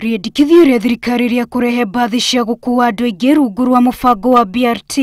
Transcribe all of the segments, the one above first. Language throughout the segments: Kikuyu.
Rĩendekithio rĩa thirikari rĩa kũrehe mbathi cia gũkuua andũ aingĩ rungu rwa mũbango wa BRT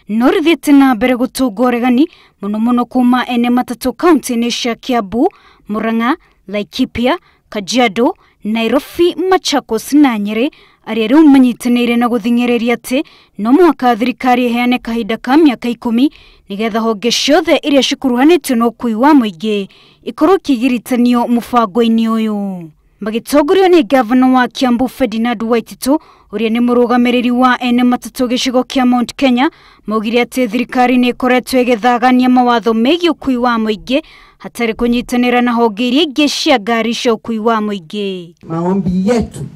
no rĩthiĩte na mbere gũtũnga ũregani mũno mũno kuma ene matatũ kaunti-inĩ cia Kiambu, Murang'a, Laikipia, Kajiado, Nairobi, Machakos na Nyeri arĩa rĩu manyitanĩire na gũthing'ĩrĩria atĩ no mũhaka thirikari ĩheane kahinda ka mĩaka 10 nĩgetha honge ciothe iria cikuruhanĩtio na ũkui wa mũingĩ ikorwo ikĩgiritanio mũbango-inĩ ũyũ. Magĩtongorio nĩ gavana wa Kiambu Ferdinand Waititu ũrĩa nĩ mũrũgamĩrĩri wa ene matatũ gĩcigo kĩa Mount Kenya maugire atĩ thirikari nĩ ĩkoretwo ĩgĩthagania mawatho megiĩ ũkui wa mũingĩ hatarĩ kũnyitanĩra na honge iria ingĩ cia ngari cia ũkui wa mũingĩ. Maombi yetu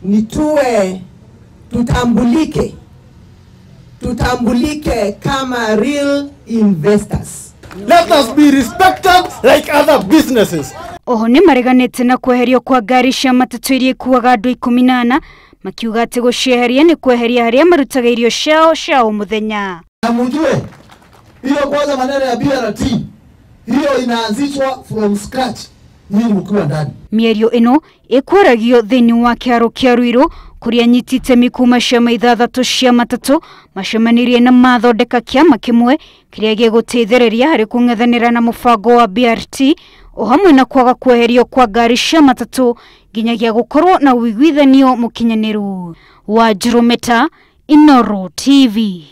ni tuwe tutambulike kama real investors. Let us be respected like other businesses. Oho nĩ mareganĩte na kweherio kwa ngari cia matatũ iria ikuaga andũ 14 makiuga atĩ gũcieheria nĩ kweheria harĩa marutaga irio ciao cia o mũthenya. Na mjue hiyo kwanza maneno ya BRT hiyo inaanzishwa from scratch nyinyi mkiwa ndani. Mĩario ĩno ĩkwaragio thĩinĩ wa kĩaro kĩa Ruiru kũrĩa nyiti itemi kuma ciama 6 cia matatũ macemanirie na mathondeka kĩama kĩmwe kĩrĩa gĩgũteithĩrĩria harĩ kũng'ethanĩra na mũbango wa BRT o hamwe na kwaga kweherio kwa ngari cia matatũ nginyagia gũkorwo na ũiguithanio mũkinyanĩru. Wanjirũ Meta, Inooro TV.